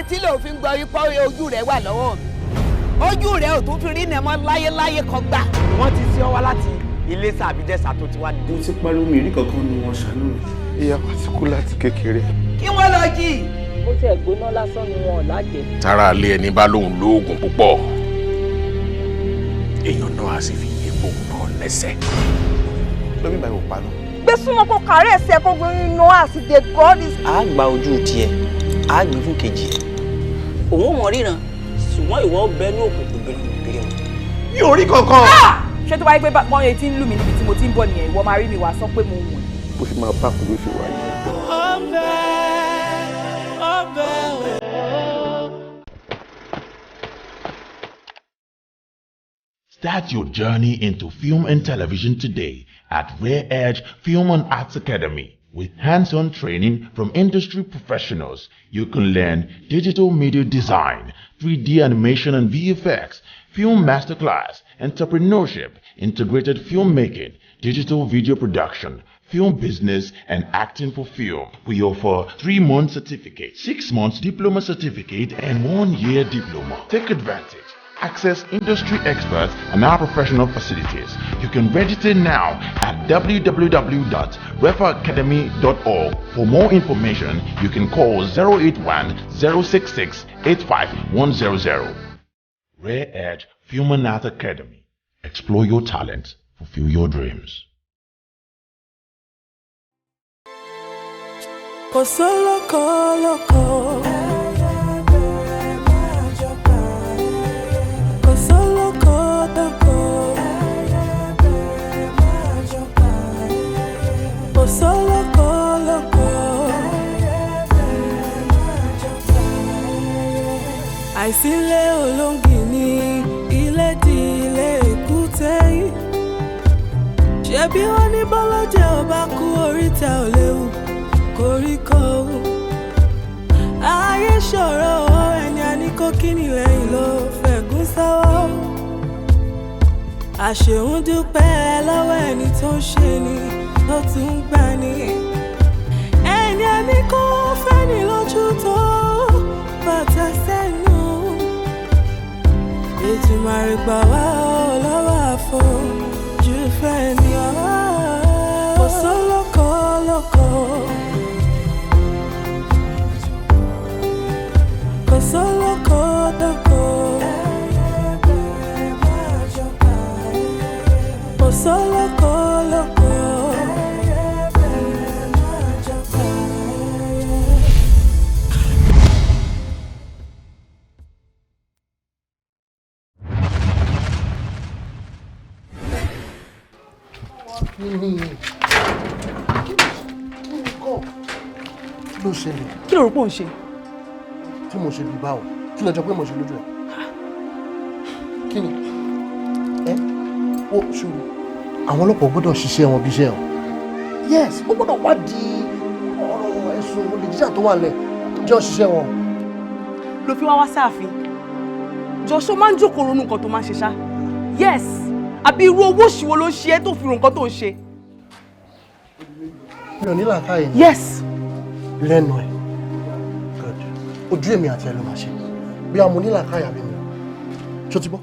Etí ló fi ń gbọ́ ipò ojú rẹ̀ wà lọ́wọ́ mi. Ojú rẹ̀ ò tún fi rí nẹ̀mọ́ láyéláyé kan gbà. Wọ́n ti sí ọ wá láti Iléṣà àbíjẹ́sà tó ti wá dé. Mo ti pariwo mi rí kankan ni wọ́n ṣàánú mi. Ìyá wa ti kú láti kékeré. Kí wọ́n lọ jí. Ó tiẹ̀ gbóná lásán ni wọn ò lájẹ. Tára ilé ẹni bá lóun lóògùn púpọ̀, èèyàn náà á sì fi epo náà lẹ́sẹ̀. Lómi ìbáyìí ò paná. Gbé súnmọ́ kó kàárẹ̀ ẹsẹ̀ kó gbé inú àti the God is. A gba ojú tiẹ̀, a gbé fún kejì ẹ̀. Òun ò mọ̀ ríran, ṣùgbọ́n ìwọ bẹ ní òkùnkùn bìrìbìrì. Mi ò rí kankan. Ṣé tó bá yẹ pé wọ́n yẹn ti ń lù mí níbi tí mo ti ń bọ̀ nìyẹn, ìwọ máa rí mi wá sọ pé mo wọ̀n. Bó ṣe máa bá kúrò ṣe wáyé. Start your journey into film and television today at Rare Edge Film and Arts Academy. With hands-on training from industry professionals, you can learn digital media design, 3D animation and VFX, film masterclass, entrepreneurship, integrated filmmaking, digital video production, film business, and acting for film. We offer 3-month certificate, 6-month diploma certificate, and 1-year diploma. Take advantage. Access industry experts and our professional facilities. You can register now at www.refaacademy.org. For more information, you can call 081 066 85100. Rare Edge Film and Art Academy. Explore your talent, fulfill your dreams. Kò sólókò lóko. Kò sólókò lóko. Kò sólókò lóko. Àìsílẹ̀ olóńgì ní ilé di ilé èkúté yìí. Ṣebí wọ́n ní bọ́lọ́jẹ́ ò bá kú oríta ò léwu koríko. Ayé ṣòro ẹni a ní kó kíni lẹ́yìn ló fẹ̀gún sọ́wọ́. Àṣehùn dúpẹ́ lọ́wọ́ ẹni tó ń ṣe ni tó tún ń gbà ní. Ẹni a ní kó fẹ́ni lójú tó bàtà sẹ́nu. Ètùmàrè gbà wá ọ lọ́wọ́ àfojú fẹ́ ni ọ́. Kò sólókò lóko. Kò sólókò lóko. Kò sólókò lóko. Kí ni kí ni kọ́ kí ló ṣẹlẹ̀? Kí ló rò pé ò ń ṣe? Tí mo ṣe bí báwo? Kí ló jọ pé mo ṣe lójú ẹ̀? Kí ni ẹ ó ṣòro? Àwọn ọlọ́pàá gbọ́dọ̀ ṣiṣẹ́ wọn bí iṣẹ́ wọn. Yes, ó gbọ́dọ̀ wádìí ọ̀rọ̀ ẹ̀sùn olè jíjà tó wà lẹ̀ jẹ́ òṣìṣẹ́ wọn. Ló fi wá wá sáàfin. Jọ̀ṣọ́ máa ń jókòó ronú nǹkan tó máa ń ṣe ṣá. Yes, àbí irú owó òṣìwò ló ń ṣe é tó fi rò nǹkan tó ń ṣe? Mi ò ní làákàyè ni. Yes. Lẹ́nu ẹ̀, good, ojú èmi àti ẹ ló máa ṣe bí a mo ní làákàyè àbí mi ṣó ti bọ́.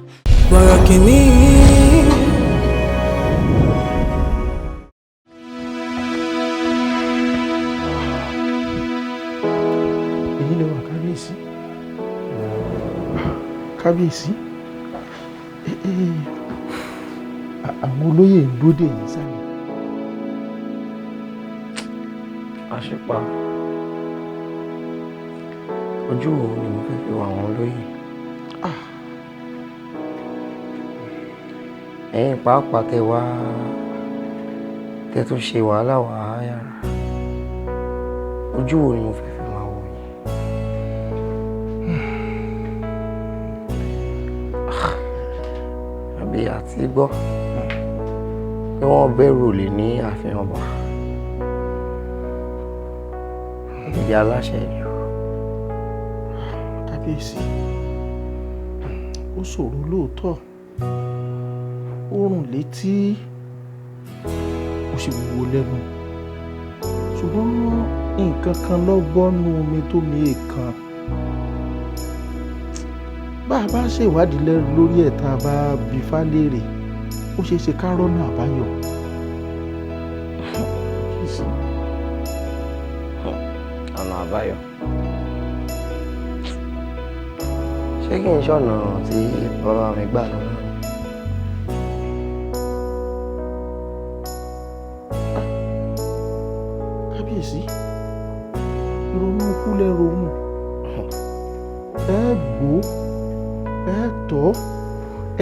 Bọ̀rọ̀ kìíní. Èyí lè wà kábíyèsí. Kábíyèsí. Àwọn olóyè ń dúró dè yín sálẹ̀. Àṣìpa, ojú wo ni mo fẹ́ fi wà àwọn olóyè? Ẹ̀yin pàápàá tẹ wá tẹ tún ṣe wàhálà wà á yàrá. Ojú wo ni mo fẹ́ fi máa wò yín? Àbí àti gbọ́ pé wọ́n bẹ̀rù lè ní ààfin ọba. Ìyá aláṣẹ ìlú. Kábíyèsí, ó ṣòro lóòótọ́, ó rùn létí, ó sì wúwo lẹ́nu. Ṣùgbọ́n nǹkan kan ló bọ́nú omi tó mi èèkàn. Bá a bá ṣèwádìí lórí ẹ̀, tá a bá bi Ifá léèrè, ó ṣeé ṣe ká rọ́nà àbáyọ. Kábíyèsí. Ọ̀nà àbáyọ? Ṣé kí n ṣọ̀nà tí bàbá mi gbà lọ́nà? Kábíyèsí, ìrònú ikú lẹ ronú. Ẹ gbó, ẹ tọ́,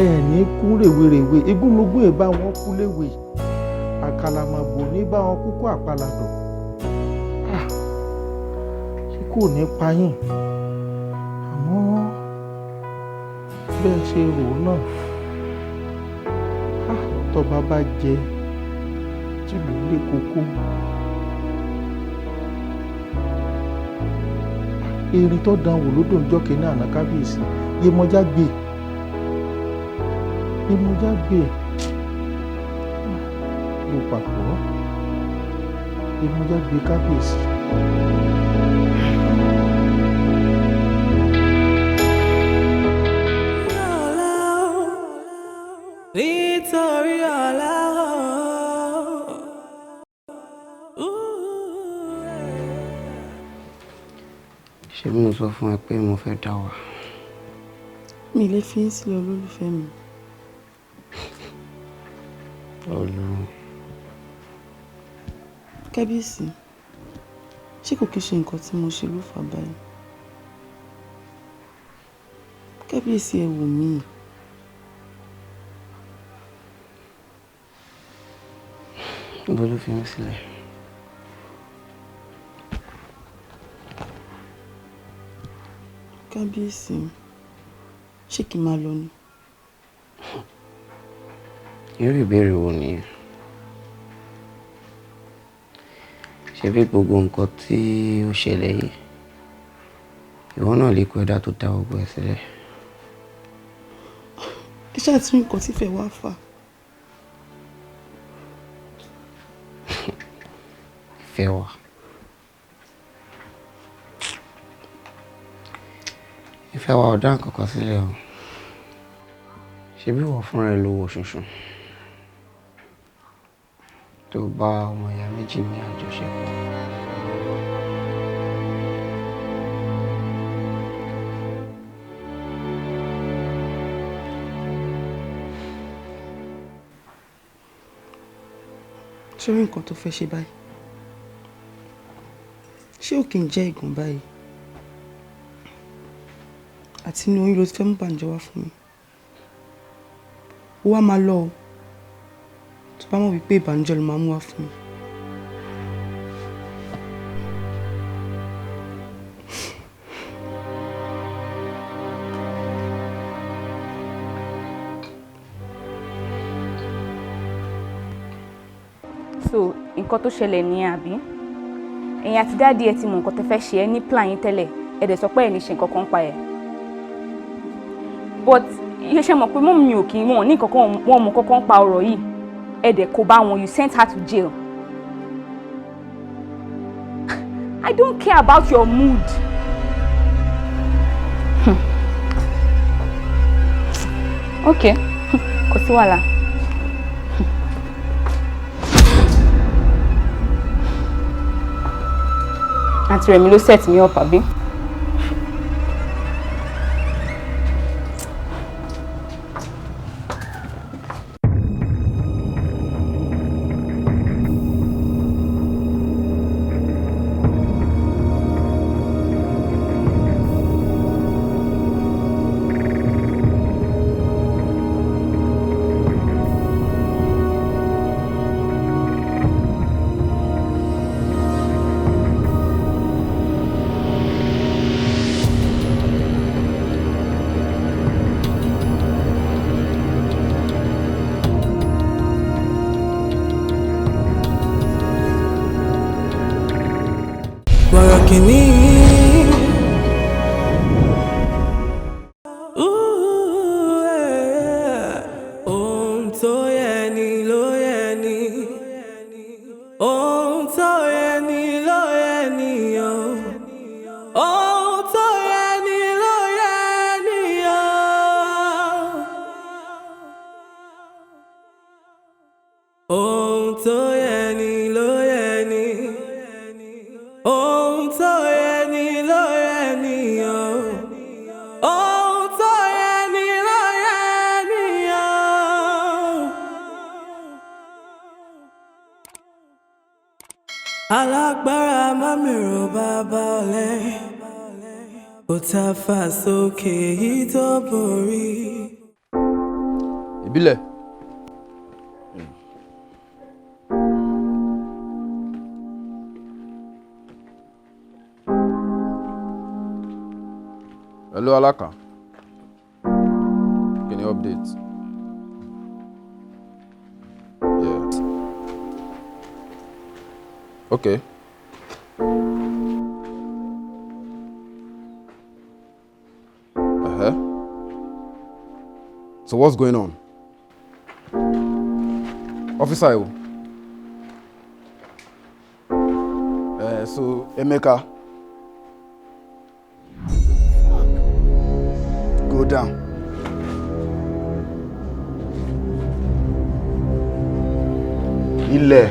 ẹ ní kú rèwerèwe. Igúnnugún ẹ bá wọn kú léwe, àkàlàmàgbò ní bá wọn kúkú àpàlàdọ̀. Ikú ò ní pa yín, àmọ́ bẹ́ẹ̀ ṣe rò ó náà, tọ́ba bá jẹ tìlú lé koko, erin tó dán wò lódò ń jọ́ kínní àná, kábíyèsí, Yemọja gbé, Yemọja gbé ló papọ̀, Yemọja gbé, kábíyèsí. Nítorí ọ̀la o. Ṣé mo sọ fún ẹ pé mo fẹ́ dá wà? Mi lè fi ń sílẹ̀, olólùfẹ́ mi. Olú. Kábíyèsí, ṣé kò kí ṣe nǹkan tí mo ṣe ló fà báyìí? Kábíyèsí, ẹ wò mí. Ibo ló fi mí sílẹ̀? Kábíyèsí, ṣé kí n máa lọ ni? Irú ìbéèrè wo nìyẹn? Ṣebí gbogbo nǹkan tí ó ṣẹlẹ̀ yìí, ìwọ náà lè kó ẹ̀dá tó dá gbogbo ẹ̀ sílẹ̀. Ẹ ṣáà tún nǹkan tí ìfẹ́ wá fà. Ìfẹ́ wa. Ìfẹ́ wa ò dá nǹkan kan sílẹ̀ o. Ṣebí ìwọ fúnra ẹ ló wo ṣùnṣùn tó bá ọmọ ìyá méjì ní àjọṣepọ̀. Ṣé orí nǹkan tó fẹ́ ṣe báyìí? Ṣé ò kì í jẹ́ ìgàn báyìí? Àti inú oyún ló ti fẹ́ mú bàǹjẹ́ wá fún mi. Ó wá máa lọ o, tó bá mọ̀ wípé ìbànújẹ́ ló máa mú wá fún mi. So nǹkan tó ṣẹlẹ̀ nìyẹn, àbí? Ẹ̀yin àti daddy ẹ ti mọ nǹkan tẹ́ fẹ́ ṣe, ẹ ní plan yín tẹ́lẹ̀, ẹ dẹ̀ sọ pé ẹ ní ṣe nǹkan kan pa ẹ̀. But ṣe mọ̀ pé mummy mi ò kí wọn ní kankan, wọn mọ̀ kankan pa ọ̀rọ̀ yìí. Ẹ dẹ̀ kó bá wọn, you sent her to jail. I don't care about your mood. Okay, kò sí wàhálà. Àǹtí Rẹ̀mí ló set me up, àbí? Bọ̀rọ̀ kìíní. Ooh, eh, ohun tó yẹ ni ló yẹ ni. Ohun tó yẹ ni ló yẹ ni o. Ohun tó yẹ ni ló yẹ ni o. Ohun tó yẹ ni ló yẹ ni. Ohun tó yẹ ni ló yẹ ni o. Ohun tó yẹ ni ló yẹ ni o. Alágbára má mèrò bàbá ọ̀lẹ. Kò tá a fà sókè yìí tó borí. Ìbílẹ̀. Hello, Alaka. Can you update? Yeah. Okay. Uh-huh. So what's going on? Officer Iwo. So Emeka. Go down. Ilẹ̀.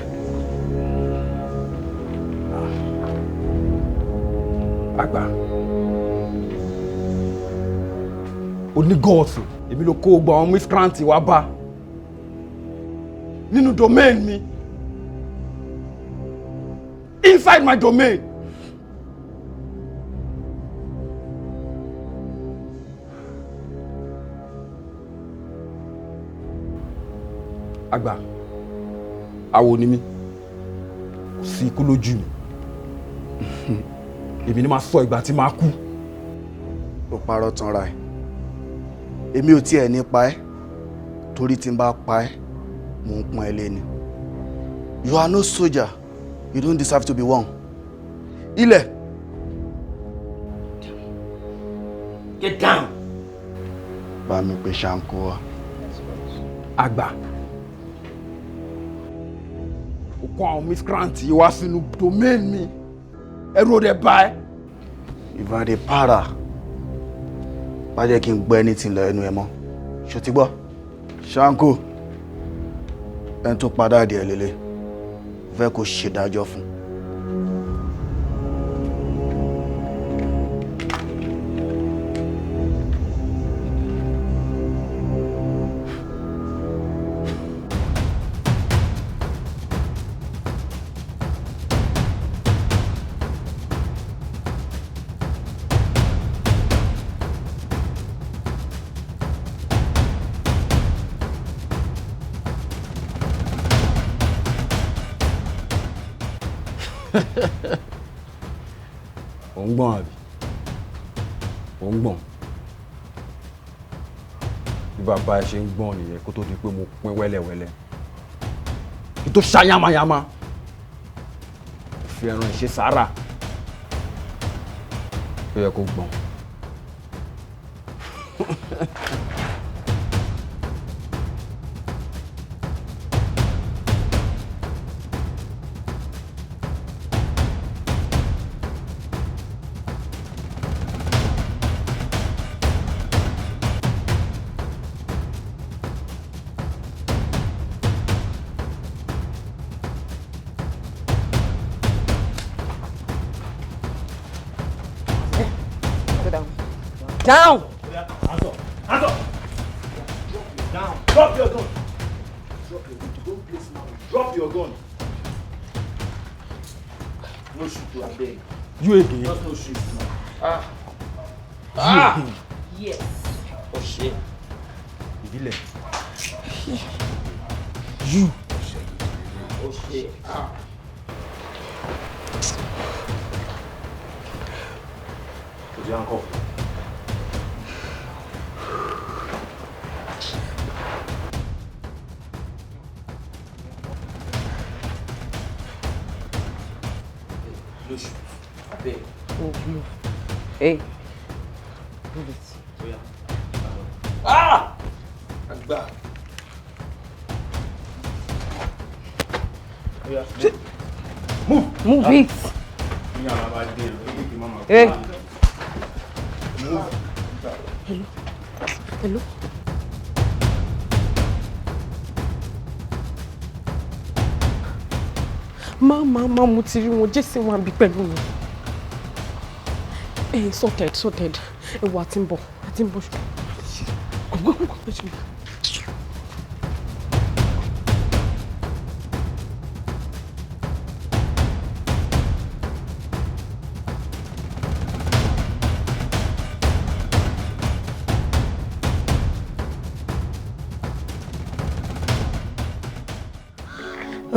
Àgbà. Onígọ̀ọ̀sì, èmi ló kó gbogbo àwọn miscreant wá bá. Nínú domain mi. Inside my domain. Àgbà, awo ni mí, kò sí ikú lójú mi. Èmi ni máa sọ ìgbà tí máa kú. Ó parọ́ tanra ẹ̀. Èmi ò tiẹ̀ ní pa ẹ́, torí tí n bá pa ẹ́, mò ń pọ́n ẹ lé ni. You are no soldier, you don't deserve to be one. Ilẹ̀. Get down. Bá mi pe Ṣàǹkó wa. Àgbà, ó kó àwọn miscreant yìí wá sínú domain mi, ẹrù rẹ̀ bá ẹ. Ìbàdí para, má jẹ́ kí n gbọ́ anything lọ ẹnu ẹ mọ́. Ṣó ti gbọ́? Ṣàǹkó, ẹni tó padà díẹ̀ lélẹ̀, fẹ́ kó ṣèdájọ́ fún. Ò ń gbọ̀n àbí? Ò ń gbọ̀n. Bí bàbá ẹ ṣe ń gbọ̀n nìyẹn kó tó di pé mo pín wẹ́lẹ̀wẹ́lẹ́. Kí tó ṣá yamayama. Fi ẹran ìṣe sàárà. Ó yẹ kó gbọ̀n. Go down. Down! Hands up. Hands up. Down. Drop your gun. Drop your gun. Don't place now. Drop your gun. No shoot, I beg. You again? Just no shoot. Ah. Ah. You again? Yes. Oh shit. Ìbílẹ̀. You. Oh shit. Ah. Put your handcuff. No shoot. I beg. Move, move. Hey. Move it. Ah! Àgbà. Move. Move it. Hey. Move. Hello. Hello. Má má má, mo ti rí wọn, Jason wà bí pẹ̀lú mi. Ẹ sorted, sorted. Ẹ wò, àti ń bọ̀, àti ń bọ̀. Go, go, go, go.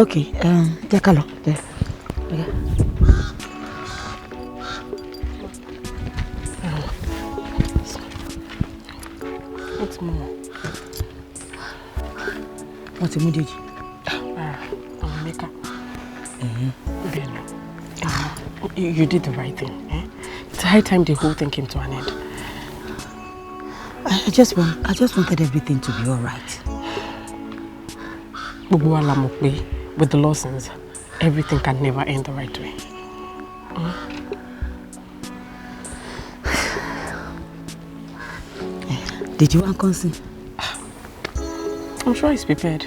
Ok, jẹ́ ká lọ. Jẹ́. Okay. Wọ́n ti mú wọn. Wọ́n ti mú Dèjì. Àwọn mẹ́ka. Bẹ́ẹ̀ni. You did the right thing. Eh? It's high time the whole thing came to an end. I just wanted everything to be all right. Gbogbo wa la mọ̀ pé with the Lawsons, everything can never end the right way. Dèjì wá ń kọ́ sí. I'm sure he's prepared.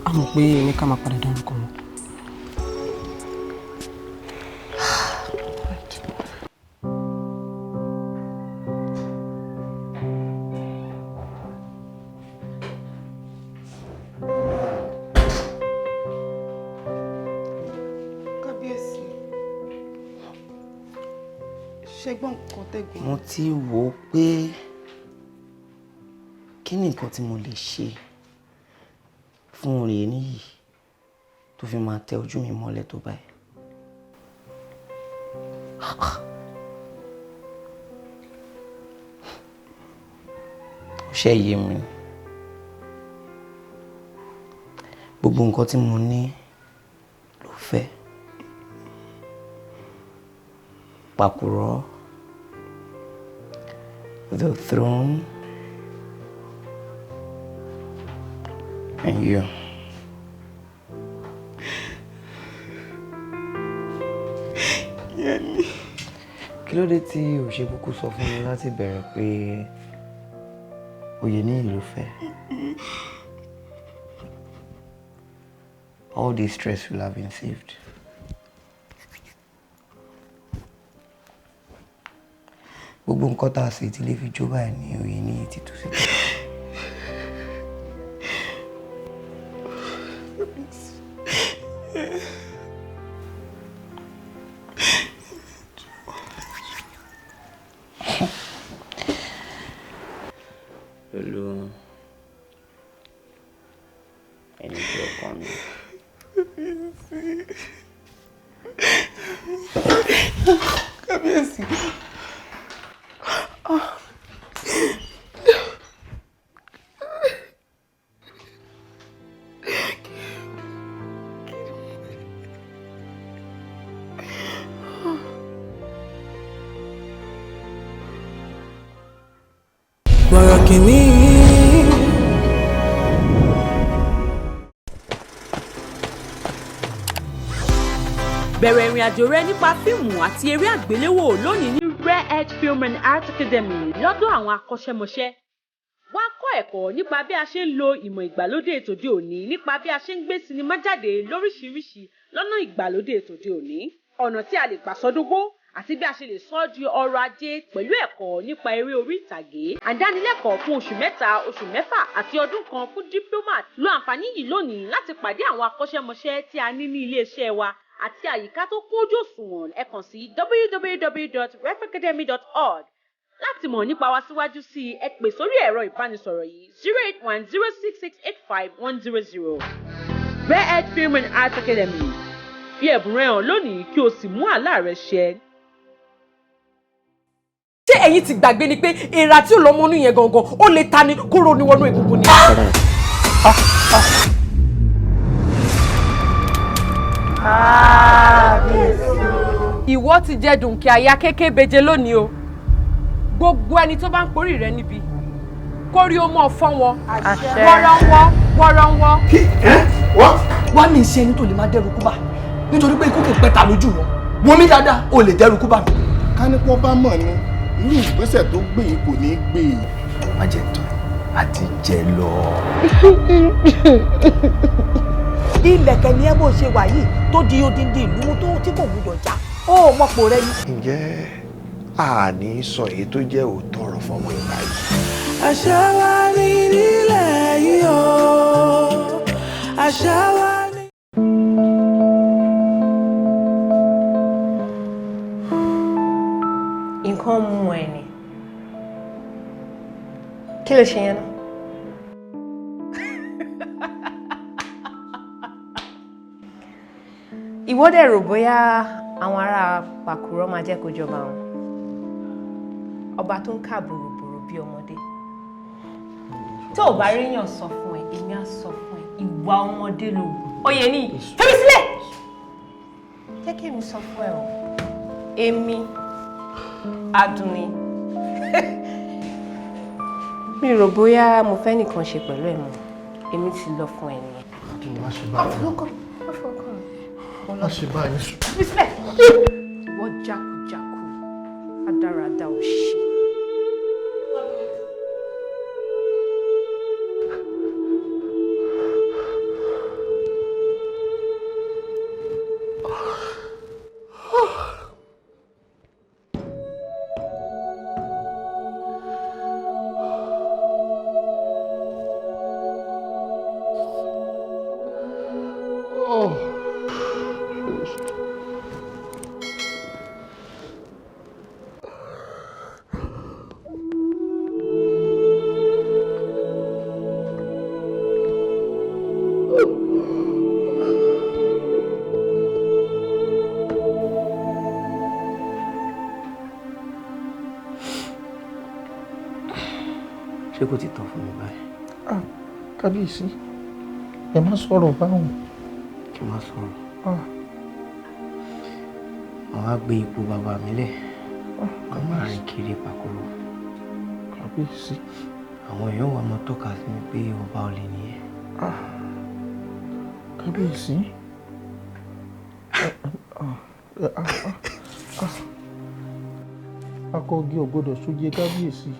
A mọ̀ pé Emeka máa padà dárúkọ wọn. Kábíyèsí, ṣẹgbọn nǹkan tẹ̀gbọ́n. Mo ti wò ó pé kí ni nǹkan tí mo lè ṣe fún Oyèníyì tó fi máa tẹ ojú mi mọ́lẹ̀ tó báyìí. Ó ṣe yé mi, gbogbo nǹkan tí mo ní ló fẹ́ pàkúrọ̀, the throne and you. Yẹmi. Kí ló dé tí o ṣe kúkú sọ fún mi láti bẹ̀rẹ̀ pé Oyèníyì ló fẹ́? All this stress will have been saved. Gbogbo nǹkan tá a ṣe tí lè fi jó báyìí ní Oyèníyì ti tú síta. Pẹ̀lú ẹni tí ọkàn mi. Kábíyèsí. Ah. Bọ̀rọ̀ kìíní. Bẹ̀rẹ̀ ìrìn àjò rẹ nípa fíìmù àti eré àgbéléwò lónìí ní Rare Edge Film and Art Academy lọ́dọ̀ àwọn akọ́ṣẹ́mọṣẹ́. Wá kọ́ ẹ̀kọ́ nípa bí a ṣe ń lo ìmọ̀ ìgbàlódé tòde òní, nípa bí a ṣe ń gbé sinimá jáde lóríṣiríṣi lọ́nà ìgbàlódé tòde òní, ọ̀nà tí a lè gbà sọdógó àti bí a ṣe lè sọ ọ́ di ọrọ̀ ajé pẹ̀lú ẹ̀kọ́ nípa eré orí ìtàgé. Àdánilẹ́kọ̀ọ́ fún oṣù 3, oṣù 6 àti ọdún kan fún diplomat. Lo àǹfààní yìí lónìí láti pàdé àwọn akọ́ṣẹ́mọṣẹ́ tí a ní ní iléeṣẹ́ wa àti àyíká tó kójú òṣùwọ̀n. Ẹ kàn sí www.refacademy.org láti mọ̀ nípa wa síwájú sí i. Ẹ pè sórí ẹ̀rọ ìbánisọ̀rọ̀ yìí: 08106685100. Rare Edge Film and Art Academy, fi ẹ̀bùn rẹ hàn lónìí kí o sì mú àlá rẹ ṣẹ. Ṣé ẹ̀yin ti gbàgbé ni pé èèrà tí ò lọ́mọ inú yẹn gangan ó lè ta ni kóró ni wọnú egungun ni? Ìwọ ti jẹ dùnkì àyà kékeré lónìí o. Gbogbo ẹni tó bá ń porí rẹ níbi kórí ó mọ̀ fọ́ wọn wọ́rọ́wọ́ wọ́rọ́wọ́. Wá mi ṣe ẹni tó lè máa dẹ́rù kú bá, nítorí pé ikú kò pẹ́ ta lójú wọn. Wo mí dáadáa, o lè dẹ́rù kú bá mi. Ká ní pọ́n bá mọ̀ ni irú ìgbésẹ̀ tó gbé yìí kò ní í gbé e. Má jẹ tán àti jẹ lọ. Ilẹ̀kẹ̀ ni ẹ bó ṣe wà yìí tó di odindi ìlú mú tó tí kò gbúdọ̀ já. Ó mọ̀pọ̀ rẹ ni. Ǹjẹ́ àní sọ èyí tó jẹ́ òótọ́ ọ̀rọ̀ fọmọ ìgbà yìí? Àṣà wa ní nílẹ̀ yìí o, àṣà wa ní. Nǹkan mú ẹ ni. Kí ló ṣe yẹn náà? Ìwọ dẹ̀ rò bóyá àwọn ará Pàkúrọ̀ máa jẹ́ kó jọba wọn. Ọba tó ń kà bòròbòrò bí ọmọdé. Tó o bá ríyàn sọ fún ẹ, èmi á sọ fún ẹ, ìwà ọmọdé ló wù. Oyè ni, fẹ́mi sílẹ̀! Jẹ́ kí èmi sọ fún ẹ o. Èmi, Àdùnní. Mi rò bóyá mo fẹ́ nìkan ṣe pẹ̀lú ẹ̀ mọ́. Èmi ti lọ fún ẹ nìyẹn. Má ṣe báyìí. Má fọkàn. Má ṣe báyìí. Fi sílẹ̀. Wọ́n jákujàku, adáradá òṣì. Ṣé kò ti tán fún mi báyìí? Ah, kábíyèsí, ẹ má sọ̀rọ̀ báwọn. Kí n má sọ̀rọ̀. Ah. Màá wá gbé ipò bàbá mi lẹ̀. Màá máa rìn kiri Pàkúrọ̀. Kábíyèsí. Àwọn èèyàn wà máa tọ́ka sí mi pé ọba olè nìyẹn. Ah, kábíyèsí. Akọgi ò gbọdọ̀ sóje kábíyèsí.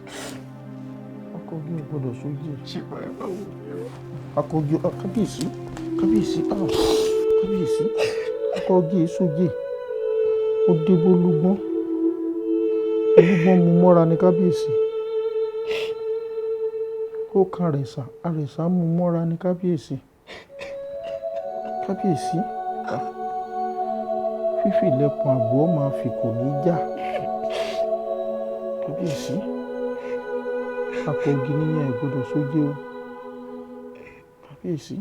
Akọgi ò gbọdọ̀ sóje. Akọgi kábíyèsí kábíyèsí kábíyèsí akọgi sóje. Ó débó lúgbọ́n. Olúgbọ́n mú mọ́ra ní kábíyèsí. Ó kan àrẹ̀sà, àrẹ̀sà mú mọ́ra ní kábíyèsí. Kábíyèsí, fífi ilẹ̀kùn àgbò máa fi kò ní já. Kábíyèsí, akọgi níyẹn ò gbọdọ̀ sóje o. Kábíyèsí.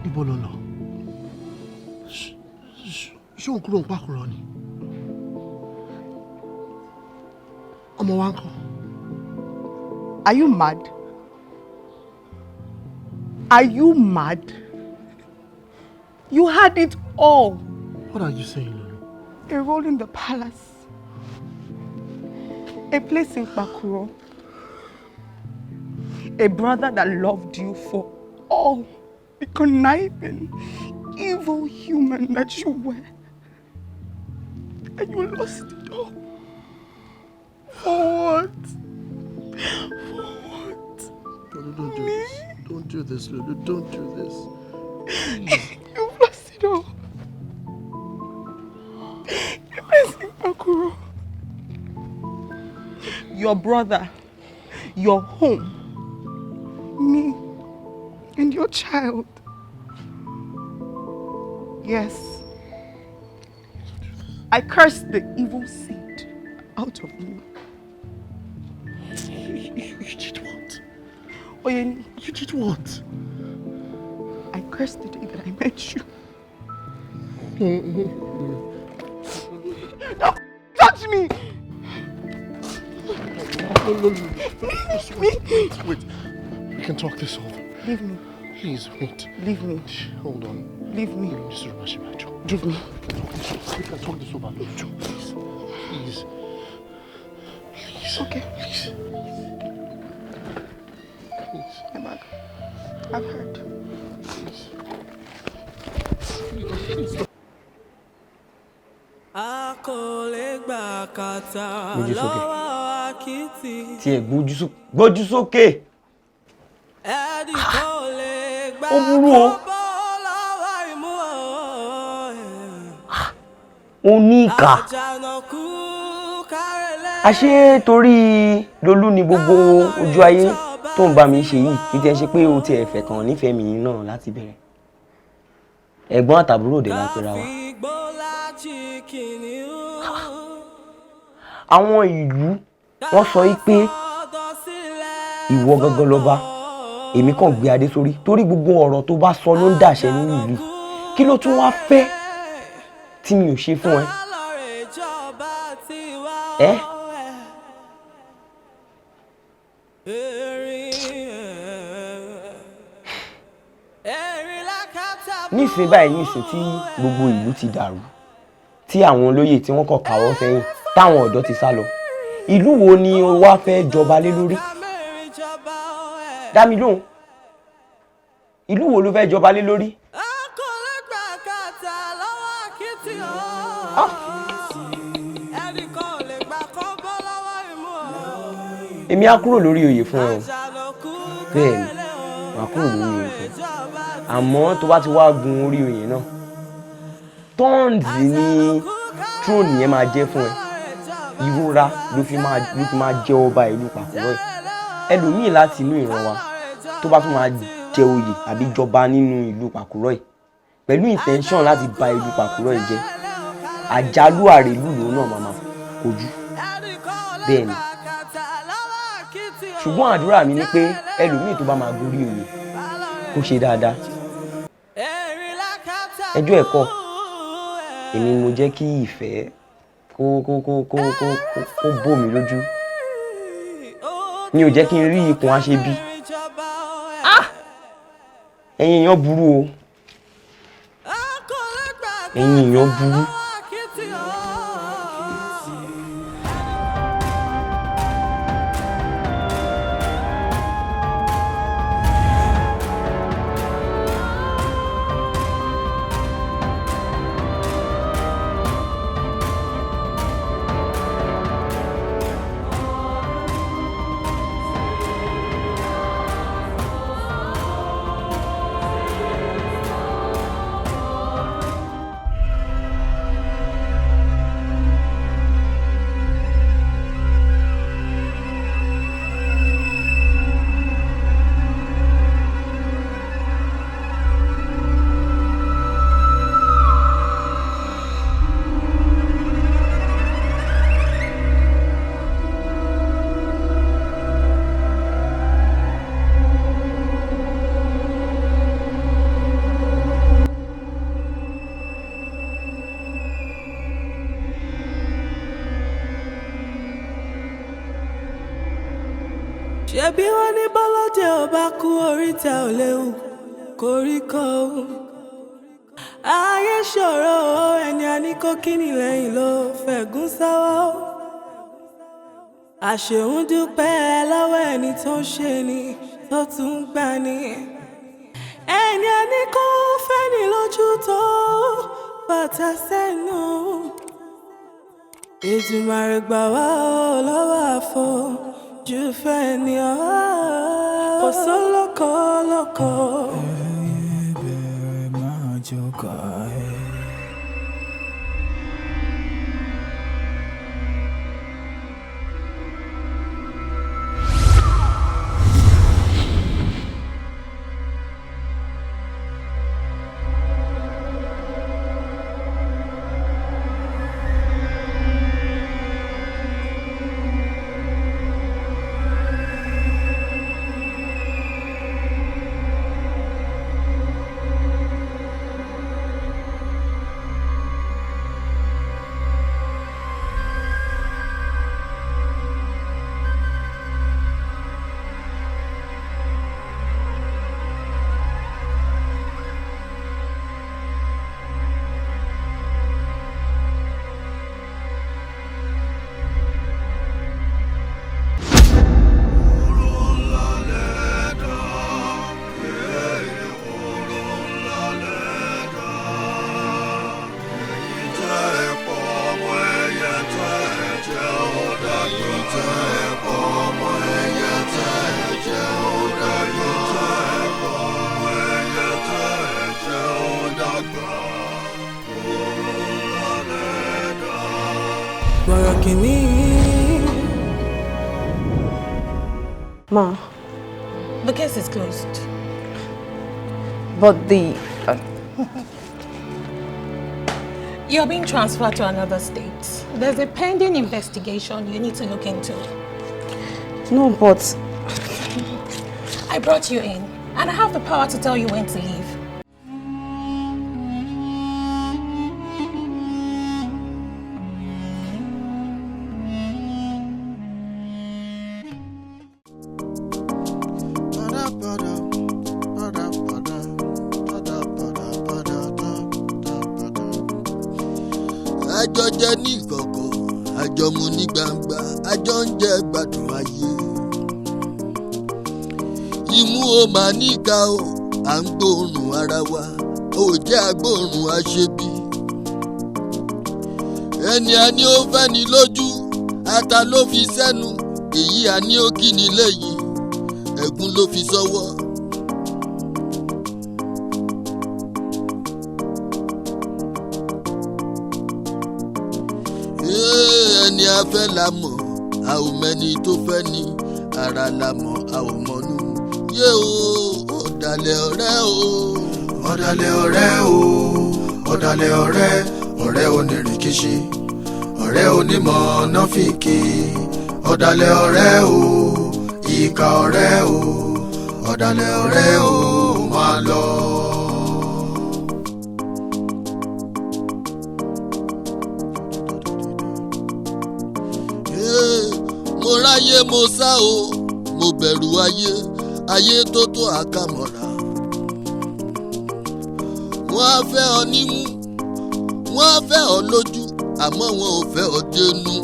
Ibo ló lọ? Ṣé òun kúrò ń pàkúrọ̀ ni? Ọmọ wa ń kọ́. Are you mad? Are you mad? You had it all. What are you saying, Lulu? A role in the palace. A place in Pakuro. A brother that loved you for all the conniving, evil human that you were. And you lost it all. For what? For what? Lulu, don't do this. Don't do this, Lulu. Don't do this. Please. You've lost it all. A place in Pakuro. Your brother, your home, me, and your child. Yes. I cursed the evil seed out of me. You did what? Oyeni. You did what? I cursed the day that I met you. No. Don't touch me! No. Just wait. We can talk this over. Leave me. Please, wait. Leave me. Hold on. Leave me. Leave me. We can talk this over. Please. Please. Please. Okay. Please. Please. My bag. I've heard. Please. Please. A kò lè gbà kàtà Gbójú sókè. lọ́wọ́ àkìtì. Tiẹ̀ gbójú sókè. Ẹnì kò lè gbà Ó burú o. kọ́bọ̀ lọ́wọ́ ìmú o. Ó ní ìkà. Àjànàkú kárẹ̀lẹ̀. Àṣé torí Lolú ni gbogbo ojú ayé tó ń bá mi ṣe yìí, kì í tiẹ̀ ṣe pé o tiẹ̀ fẹ́ kàn nífẹ̀ẹ́ mi náà láti bẹ̀rẹ̀. Ẹ̀gbọ́n àtàbúrò dẹ̀ la pera wa. Àwọn ìlú wọ́n sọ yìí pé ìwọ gangan lọba, èmi kàn gbé adé sórí torí gbogbo ọ̀rọ̀ tó bá sọ ló ń dàṣẹ nínú ìlú. Kí ló tún wá fẹ́ tí mi ò ṣe fún ẹ? Ẹ́ nísìnyí báyìí, nísìnyí tí gbogbo ìlú ti dàrú, tí àwọn olóyè tí wọ́n kàn káwọ́ sẹ́yìn, táwọn ọ̀dọ́ ti sá lọ, ìlú wo ni o wá fẹ́ jọba lé lórí? Dá mi lóhùn, ìlú wo ló fẹ́ jọba lé lórí? Èmi á kúrò lórí oyè fún ẹ o. Bẹ́ẹ̀ ni, màá kúrò lórí oyè fún ẹ, àmọ́ tó bá ti wá gun orí oyè náà, tọ́ǹdì ni tróònù yẹn máa jẹ́ fún ẹ. Ìrora ló fi máa jẹ ọba ìlú Pàkúrọ̀ ẹ̀. Ẹlòmíì láti inú ìran wa tó bá tún máa jẹ oyè àbí jọba nínú ìlú Pàkúrọ̀ ẹ̀ pẹ̀lú intention láti ba ìlú Pàkúrọ̀ ẹ̀ jẹ́, àjálù àrèlú lòun náà máa kojú. Bẹ́ẹ̀ ni, ṣùgbọ́n àdúrà mi ni pé ẹlòmíì tó bá máa gorí oyè kó ṣe dáadáa. Ẹjọ́ ẹ̀kọ́ èmi mo jẹ́ kí ìfẹ́ kó kó kó kó kó kó bò mí lójú, mi ò jẹ́ kí n rí ikùn aṣebi. Ẹ̀yin èèyàn burú o, ẹ̀yin èèyàn burú. Ṣebí wọ́n ní bọ́lọ́jẹ́ ò bá kú oríta ò léwu koríko. Ayé ṣòro o, ẹni a ní kó kíni lẹ́yìn ló fẹ̀gún sọ́wọ́. Àṣehùn dúpẹ́ lọ́wọ́ ẹni tó ń ṣe ni tó tún ń gbà ni. Ẹni a ní kó fẹ́ni lójú tó bàtà sẹ́nu. Èdùmàrè gbà wá o lọ́wọ́ àfojú fẹ́ ni ọ́. Kò sólókò lóko. Ẹyẹ bẹ̀rẹ̀ máa jọkà ẹ̀. Bọ̀rọ̀ kìíní. Ma. The case is closed. But the... You're being transferred to another state. There's a pending investigation you need to look into. No, but... I brought you in, and I have the power to tell you when to leave. Àjọ jẹ ní ìkọ̀kọ̀, àjọ mu ní gbangba, àjọ ń jẹ gbádùn ayé. Imú o máa níka o, à ń gbóòórùn ara wa, ò jẹ́ agbóòórùn aṣebi. Ẹni a ní ó fẹ́ ni lójú, ata ló fi sẹ́nu, èyí a ní ó kí ni lẹ́yìn, ẹ̀gún ló fi sọ́wọ́. Ẹni a fẹ́ la mọ̀, a ò mẹ́ni tó fẹ́ ni, ara la mọ̀, a ò mọ̀nú. Yé o, ọ̀dàlẹ̀ ọ̀rẹ́ o. Ọ̀dàlẹ̀ ọ̀rẹ́ o, ọ̀dàlẹ̀ ọ̀rẹ́, ọ̀rẹ́ onírìkíṣí, ọ̀rẹ́ onímọ̀ nọ́fìkì. Ọ̀dàlẹ̀ ọ̀rẹ́ o, ìkà ọ̀rẹ́ o, ọ̀dàlẹ̀ ọ̀rẹ́ o, máa lọ. Mo ráyé mo sá o, mo bẹ̀rù ayé, ayé tó tó àkàmọ̀ra. Wọ́n á fẹ́ ọ nímú, wọ́n á fẹ́ ọ lójú, àmọ́ wọn ò fẹ́ ọ dénú.